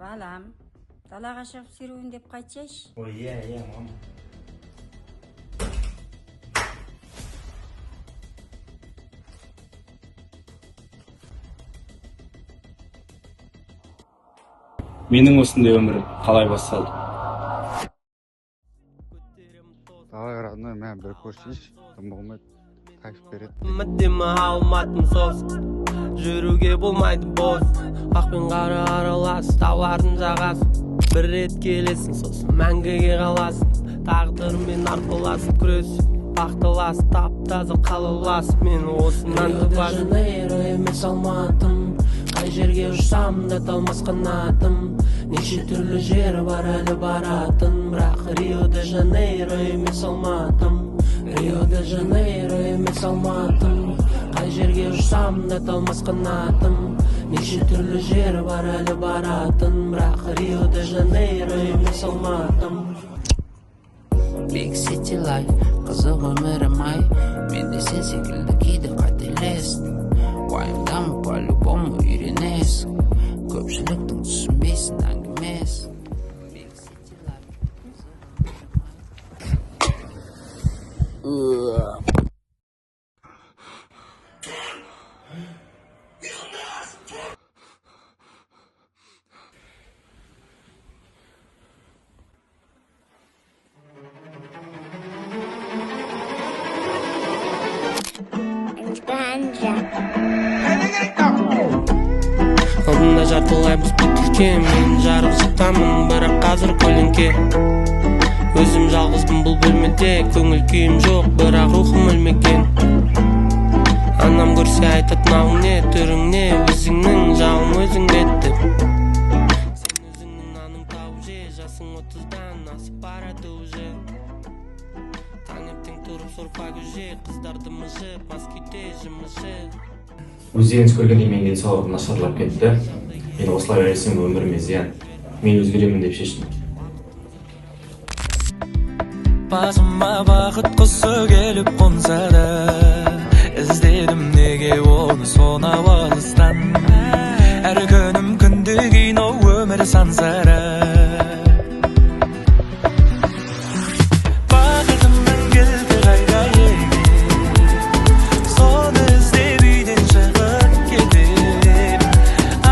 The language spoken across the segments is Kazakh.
Балам, далаға шығып серуендеп қайтсайшы. Ой, иә, иә, мама. Менің осындай өмірім қалай басталды? Давай, родной, мә, бір көрсейші, тым болмайды, кайф береді. Әдемі Алматым, сос жүруге болмайды бос. Ақ пен қара аралас таулардың жағасы. Бір рет келесің, сосын мәңгіге қаласың. Тағдырмен арпаласып, күресіп, бақталасып, тап таза қалаласып, мен осынан табасың. Жанейро емес Алматым, қай жерге ұшсам да талмас қанатым. Неше түрлі жер бар әлі баратын, бірақ Рио де Жанейро емес Алматым. Рио де Жанейро емес Алматым, қай жерге ұшсам да талмас қанатым. Неше түрлі жер бар әлі баратын, бірақ Рио де Жанейро емес Алматым. Big City Life, қызық өмірім ай. Мен де сен секілді кейде қателестім. Уайымдама, по-любому үйренесің. Көпшіліктің түсінбейсің әңгімесін. Big City Life, қызық өмірім ай. Алдымда жартылай бос бөтелке. Мен жарық жатамын, бірақ қазір көлеңке. Өзім жалғызбын бұл бөлмеде. Көңіл күйім жоқ, бірақ рухым өлмеген. Анам көрсе айтады: «Мынауың не, түрің не, өзіңнің жауың өзіңде», – деп. Сен өзіңнің наның тауып же, жасың 30-дан асып барады уже. Таңертең тұрып сорпа көже, қыздарды мыжып, мас күйде жымышып. Өздеріңіз көргендей, менің денсаулығым нашарлап кетті. Мен осылай берсем, өміріме зиян. Мен өзгеремін деп шештім. Басыма бақыт құсы келіп қонса да, іздедім неге оны сонау алыстан? Әр күнім күнде кино, өмір сансары. Бақытымның кілті қайда екен? Соны іздеп үйден шығып кетем.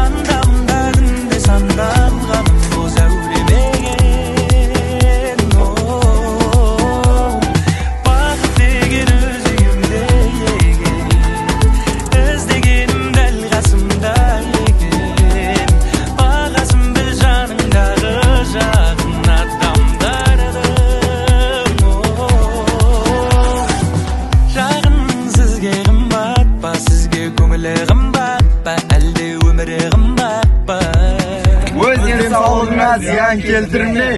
Анда мында күнде сандалғаным бос әуремеген. Бақыт деген өз үйімде екен, іздегенім дәл қасымда екен. Бағасын біл жаныңдағы жақын адамдардың. Жақын сізге қымбат па, сізге көңілі қымбат па, әлде өмірі қымбат па? Өз денсаулығыңа зиян келтірме.